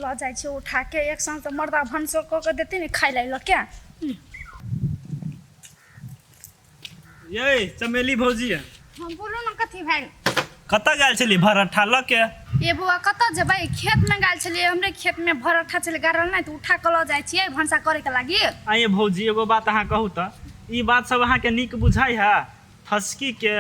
लऽ जाइ छै उठा के एक साँझ तऽ मर्दा भनसो कऽ के देतै ने खाय लए लऽ के। ये चमेली भौजी। हम बोलू ने कथी भेल? कतऽ गेल छली भरठा लऽ के? ए बौआ, कतऽ जेबै, खेतमे गेल छलियै। हमरे खेतमे भरठा छलै गाड़ल, नहि तऽ उठा कऽ लऽ जाइ छियै भनसा करैके लागि। आइए भौजी, एगो बात अहाँ कहू तऽ, ई बात सब अहाँके नीक बुझाइ है? फसकीके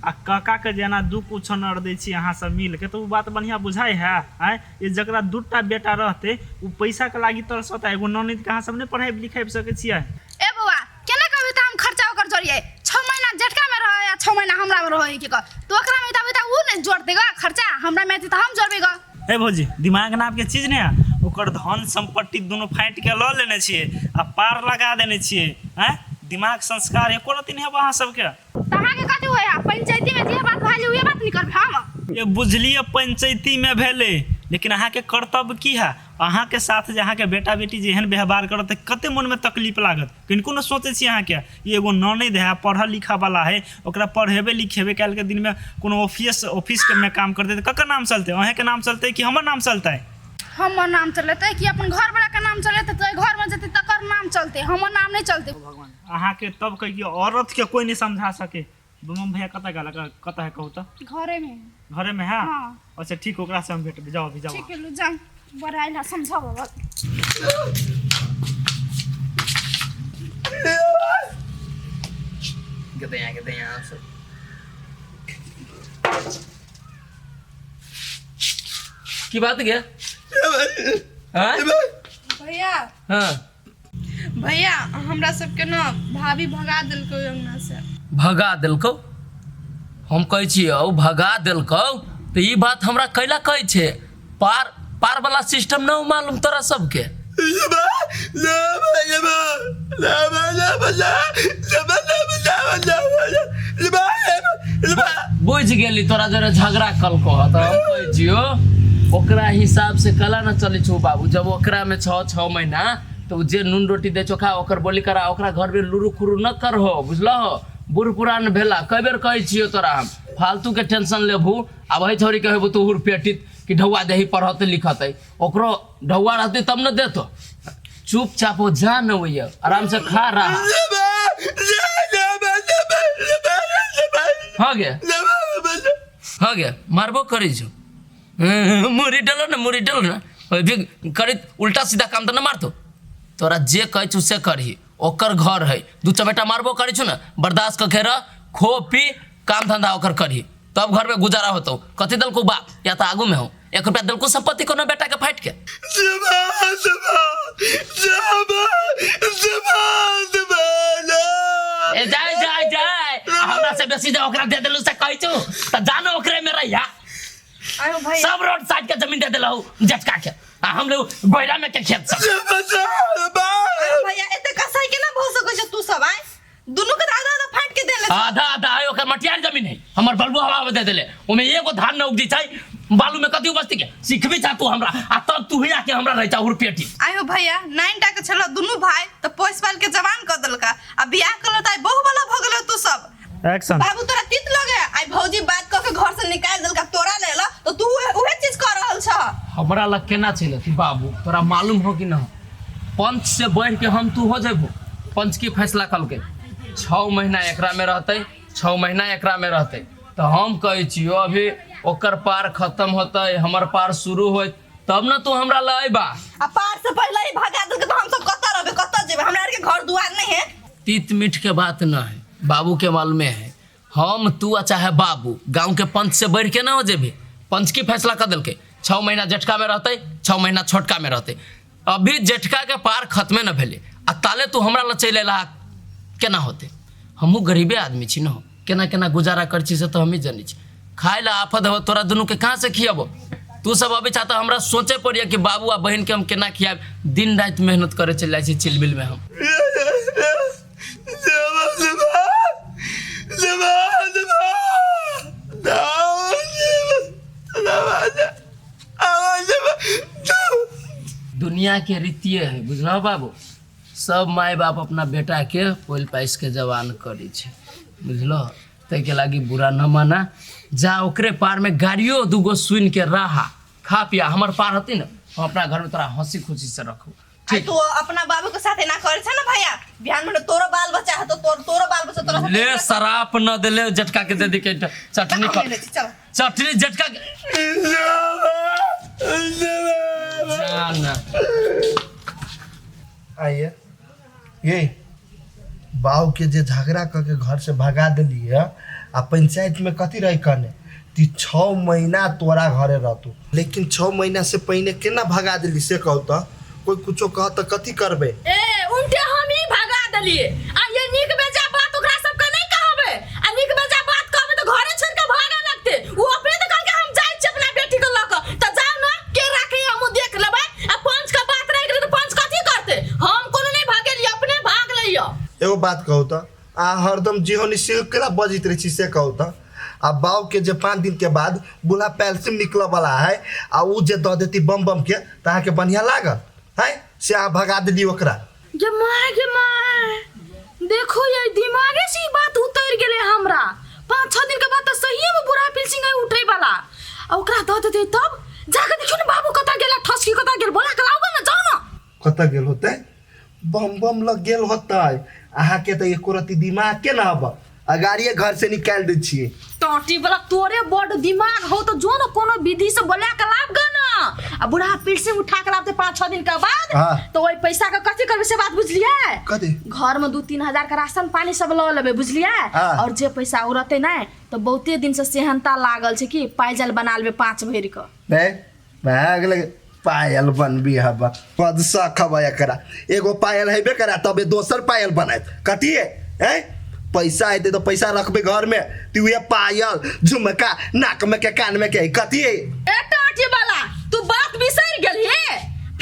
आ काकाके जेना दू कुछनर दै छी अहाँ सब मिलके, तऽ ओ बात बढ़िआँ बुझाइ है? आँय, ई जकरा दूटा बेटा रहतै ओ पैसाके लागि तरसता, एगो ननदिके अहाँ सब नहि पढ़ाइ लिखाइ सकै छियै? ए बौआ, केना कहबी तऽ हम खर्चा ओकर जोड़िए, 6 महीना जेठकामे रहै आ 6 महीना हमरामे रहै की कह, तऽ ओकरामे देबै तऽ ओ नहि जोड़तै ग खर्चा, हमरामे एतै तऽ हम जोड़बै ग। हे भौजी, दिमाग नामके चीज नहि है। ओकर धन सम्पत्ति दुनू फाँटिके लऽ लेने छियै आ पार लगा देने छियै। आँय, दिमाग संस्कार एको रत्ती नहि हेबऽ अहाँ सबके। तऽ अहाँके कथी होइ है? पंचायतीमे जे बात भए उहे बात नहि करबै हम? ये बुझलियै, पंचायतीमे भेलै, लेकिन अहाँके कर्तव्य की है? अहाँके साथ जे अहाँके बेटा बेटी जे एहन व्यवहार करत तऽ कते मनमे तकलीफ लागत, किनको ने सोचै छी अहाँके? ई एगो ननैद है, पढ़ल लिखऽवला है, ओकरा पढ़ेबै लिखेबै, काल्हिके दिनमे कोनो ऑफिस ऑफिसके मे काम करतै तऽ ककर नाम चलतै? अहीँके नाम चलतै कि हमर नाम चलतै? हमर नाम चलेतै कि अपन घरवलाके नाम चलेतै? तऽ घरमे जेतै तकर नाम चलतै, हमर नाम नहि चलतै। भगवान, अहाँके तब कहियौ, औरतके कोइ नहि समझा सके। बम भैया कतऽ गेल? कतऽ है, कहू तऽ? घरेमे। घरेमे है? हाँ। अच्छा ठीक, ओकरा से हम भेटबै। जाओ अभी, जाओ। ठीक है, जाउ, बड़ा आइल समझाबऽ। कितने यहाँ से की बात गया? हाँ? भैया। हाँ। भैया, हमरा सबके ने भाभी भगा देलकै ओहि अंगना से। भगा देलकौ? हम कहै छियौ भगा देलकौ तऽ ई बात हमरा कैला कहै छै? पार पार वाला सिस्टम न मालूम तोरा सबके? बुझि गेली, तोरा जरे झगड़ा कलको ह। तऽ हम कहै छियौ, ओकरा हिसाब से कला न चलै छौ बाबू। जब ओकरा में 6 6 महीना तऽ उ जे नून रोटी दे चोखा, ओकर बोली करा, ओकरा घर में लुरु खुरु न करहो, बुझलहो? बूढ़ पुरान भेला, कई बेर कहै छियौ तोरा हम, फालतू के टेंशन लेबहू। आब वही छोरी के हेबू तू हुरपेटित कि ढौआ देही, पढ़त लिखत, ओकरो ढौआ रहतै तब न देतो। चुपचाप हो जा न, होइए, आराम से खा रहा। हो गया, हो गया, मारबो करै छौ। मुड़ी डलो ने, मुड़ी डलो ने। भी करी उल्टा सीधा काम तऽ न मारतो। तोरा जे कहै छौ से करही, ओकर घर है। दू चमेटा मारबो करै छौ ने, बर्दाश्त कऽ के रह, खो पी, काम धंधा ओकर करही, तब घर में गुजारा होतो। कथी देलको बाप? या तऽ आगू में हो, 1 रुपया देलको संपत्ति कोनो बेटा के फाटि के? ए जाय जाय जाय, आ हमरा से बेसी जे ओकरा दे देलू से कहै छौ तऽ जानो ओकरे में रहिया। आयो भैया। सब रोड साइड के जमीन दे देलहु जटका के, आ हम लोग गोयरा में के खेत सब। आयो भैया, एते कसाई केना भऽ सकै छै तू सब? आय दुनू के तऽ आधा आधा फाटि के देले। आधा आधा है, ओकर मटियार जमीन है, हमर बलबु हवा में दे देले। ओमे एगो धान न उपजी छै, बालू में कथी उपजती के सीखबी छा तू हमरा? आ तब तू ही आके हमरा रह जा पेटी। आयो भैया, नाइन टा के छलो दुनू भाई, तऽ पोस पाल के जवान कऽ देलका आ बियाह कऽ तऽ आइ बहु वाला भऽ गेलो तू सब। एक्शन। बाबू, तोरा तीत लगे? आइ भौजी बात कऽ के घर से निकालि देलका तोरा लेल, तऽ तू उहे उहे चीज कऽ रहल छह। हमरा लग केना चलि अथी बाबू, तोरा मालूम हो कि न? पंच से बढ़ के हम तू हो जेबो। पंच की फैसला कलकै, 6 महीना एकरा में रहतै, 6 महीना एकरा में रहतै। तऽ हम कहै छियो, अभी ओकर पार खत्म होतै, हमर पार शुरू होत, तब न तू हमरा लग अयबा। आ पार से पहले ही भगा देलकै तऽ हम सब कतऽ रहबै, कतऽ जेबै? हमरा आरके घर दुआर नहीं है। तीत मीठ के बात न है बाबू के मालूमे है। हम तू आ चाहे बाबू गांव के पंच से बढ़ के ना हो जेबे। पंच की फैसला कर देलकै, 6 महीना जेठका में रहतै, 6 महीना छोटका में रहतै। अभी जेठका के पार खत्मे न भेलै आ ताले तू हमरा लग चलि अयला, केना होतै? हमहूँ गरीबे आदमी छी न हो, केना केना गुजारा करै छी से तऽ हमही जनै छी। खाय लए आफत हेबो, तोरा दुनूके कहाँ से खियबो? तू सब अबै छा तऽ हमरा सोचे पड़िया कि बाबू आ बहिनके हम केना खियाब। दिन राति मेहनत करे चलि जाइ छी चिलबिल में हम। दुनिया के रीतिये है, बुझलहो बाबू? सब माय बाप अपना बेटा के पोल पाइस के जवान करै छै, बुझलहो? ताहिके लागी बुरा न माना, जा ओकरे पार में गाड़ियो दूगो सुन के रहा, खा पिया। हमर पार होती ने हम अपना घर में तोरा हंसी खुशी से रखू। आ ठीक। तू अपना बाबू के साथ एना करे छै ना भैया, बिहान में तोरो बाल बच्चा है तो तोरो बाल बच्चा तोरा साथ ले एना। शराप न देले जटका के दे दी के चटनी हम कर ले छी, चल। चटनी जटका के जा ना। आइए ये बाऊ के जे झगड़ा करके घर से भगा देली है आ पंचायत में कथी रही कहने ती 6 महीना तोरा घरे रहतू, लेकिन 6 महीना से पहिने केना भगा देली से कहू त कोई कुछो कह त कथी करबे? ए उल्टे हम ही भगा देलिए आ ये नीक बेजा बात ओकरा सबके नहीं कहबे, आ नीक बेजा बात कहबे त घरे छोड़ के भागे लगते। उ अपने त कहलके हम जाय छी अपना बेटी के ल के, त जाओ ना के राखे हम देख लेबै। आ पंच के बात रह गेलै त पंच कथी करते? हम कोनो नहीं भागेलिए, अपने भाग लइयो। एगो बात कहू त आ हरदम जिहोनी सिर्फ केना बजैत रहै छी से कहू त आ बाऊ के जे 5 दिन के बाद बूढ़ा पेल्सिम निकल वाला है आ उ जे दऽ देती बम बम के त अहाँके बढ़िया लागत है, से अहाँ भगा देली ओकरा। गे माय गे माय, देखो ये दिमागे से ई बात उतर गेलै हमरा। 5-6 दिन के बाद त सहिए में बूढ़ा पिलसिंग है उठे वाला, आ ओकरा दऽ देतै तब जाके देखियो ने बाबू कतऽ गेला, ठसकी कतऽ गेल, बोला के लाउ ना, जाओ ना। कतऽ गेल होतै? बम बम लग गेल होतै। अहाँके तऽ एको रत्ती दिमाग के ना हब, अगाड़िए घर से निकालि दै छियै। टाटी वाला तोरे बड दिमाग हो तो जो ना कोनो विधि से बोला के लाभ ग ना, आ बूढ़ा पीठ से उठा के लाबते 5-6 दिन के बाद। हाँ। तो ओई पैसा के कथी करबे से बात बुझलिए? कथी? घर में 2-3 हजार के राशन पानी सब ल लेबे बुझलिए? हाँ। और जे पैसा उ रहते ना तो बहुते दिन से सेहनता लागल छै कि पायजल बना लेबे 5 भरि के। नहीं भाग लगे पायल बनबी हब पदसा खबा एकरा, एगो पायल हेबे करा तबे दोसर पायल बनायत कथी है? हैं पैसा एते तो पैसा रखबे घर में तू ये पायल झुमका नाक में के कान में के कथी है? ए टाटी वाला तू बात बिसरि गेलही,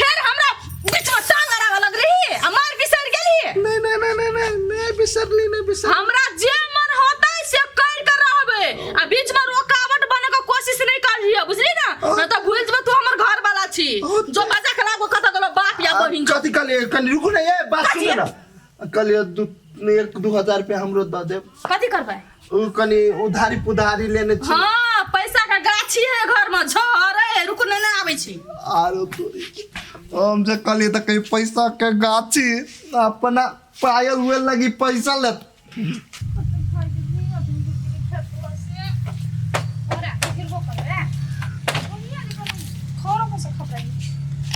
फिर हमरा बीच में टांग अड़ावे लगलही आ मार बिसरि गेलही। नहीं नहीं नहीं नहीं नहीं नहीं बिसरली, नहीं बिसरली। हमरा जे मन होतै से कर के रहबे आ बीच में रुकावट बने के कोशिश नहीं करिहे बुझली ना, न त भूल जबे तू हमर घर वाला छी। जो बजा के लागो कत गेलो बाप या बहिन। कथी कहलिए? कनी रुकू ना, ये बात सुनू ना। कहलिए 1-2 हजार रुपया हमरो दऽ देब। कथी करबै? उ कनी उधारी पुधारी लेने छी। हाँ पैसा के गाछी है घर में झरे, रुकू ना, ना आबै छी। आरो तोरी हम जे कहलिए त कहीं पैसा के गाछी अपना पायल हुए लगी पैसा लेत।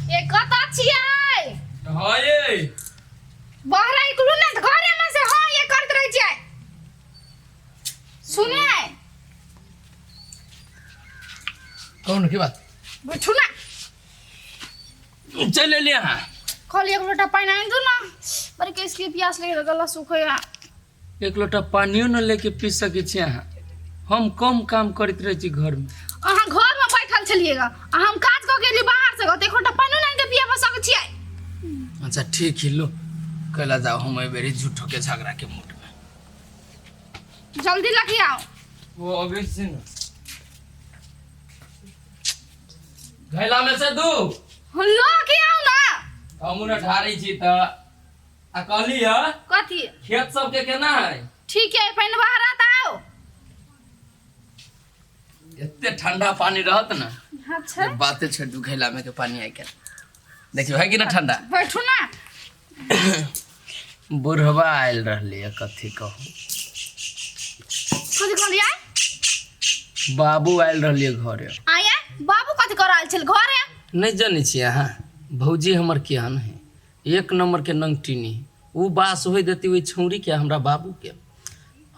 ए कतऽ छियै? हाँ ये बाहर निकलू ना घरे में से। हाँ ये करत रह छियै। सुने कौन की बात? बैठू ना। चल ले अहाँ। खाली एक लोटा पानी आनि दू ना, बड़ी केस के प्यास लगे गला सूखैया। एक लोटा पानियो न लेके पी सकै छी अहाँ। हम कम काम करैत रहै छी घर में। अहाँ घर में बैठल छलिएगा आ हम काज कऽ के एली बाहर से, तऽ एक लोटा पानियो नहि आनि के पिया सकै छियै। अच्छा ठीक है लो कैला जाओ, हम एहि बेरी झूठो के झगड़ा के मूड में। जल्दी लगी आओ। वो अभी से ना घैला में से दू लऽ के आउ ना। हमू न ढारै छी त आ कहली ह कथी? खेत सबके केना है? ठीक है पानि बाहर आता आओ। एते ठंडा पानी रहत ना। अच्छा बाते छोड़ दू, घैला में के पानी आइ के देखियो है कि ना ठंडा। बैठू ना। बुढ़वा आयल रहली है कथी कहू। कथी कहलियै? बाबू आयल रहली घरे। आया बाबू कथी कर आयल छल घरे? नहीं जानै छी अहाँ भौजी हमर केहन है, 1 नंबर के नंगटिनी। उ बास होई देती ओहि छौरी के हमरा बाबू के।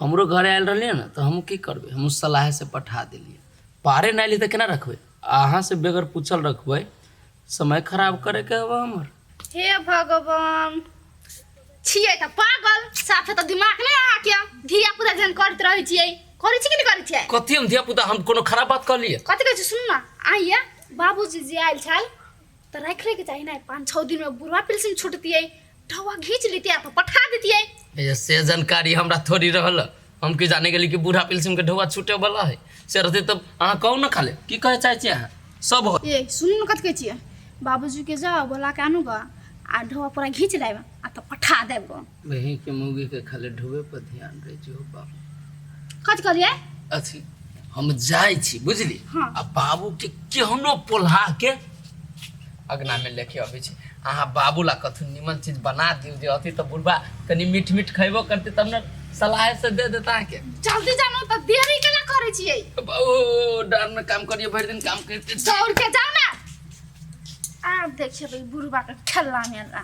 हमरो घरे आयल रहलियै ने तऽ हमहूँ की करबै, हमहूँ सलाह से पठा देलियै। पारे नहि अयली तऽ केना रखबै? अहाँ से बगैर पूछल रखबै, समय खराब करे के हवा हमर। हे भगवान छियै तऽ पागल, साफे तऽ दिमाग नहि अहाँके। धिया पुता जेहन करैत रहै छियै, करै छी कि नहि करै छियै? कथी हम धिया पुता, हम कोनो खराब बात कहलियै? कथी कहै छी सुन ना। आइए बाबूजी जे आयल छल तऽ राखि लैके चाही ने, 5-6 दिन में बुढ़वा पेंशन छुटतियै, ढौआ घीच लेतियै आ तऽ पठा देतियै। ये से जानकारी हमरा थोड़ी रहल, हम की जाने गेली कि बूढ़ा पेंशन के ढौआ छूटे वाला है। से रहते तब अहाँ कहू ना, खाले की कहे चाहै छी अहाँ सब हो। ए सुनू ने कथी कहै छियै, बाबूजी के जाओ बोला के आनू ग आ ढौआ पूरा घीच लायब आ तऽ पठा देब ग। वही के मौगी के खाली ढोबे पर ध्यान रहे छै बाबू। कथी कहलियै? अथी हम जाइ छी बुझली। हाँ। आ बाबू के केहनो पोल्हा के अगना में लेके अबै छी। अहाँ बाबू ला कथू निमन चीज बना दियौ जे अथी तऽ बुढ़बा कनि मीठ मीठ खयबो करतै तब ने सलाह से दे देता अहाँके। जल्दी जानो तऽ देरी केना करै छियै? ओ डर में काम करियो, भरि दिन काम करते। दौड़ के जाओ ना। आब देखिए भाई बुढ़बा के खेलना मेला।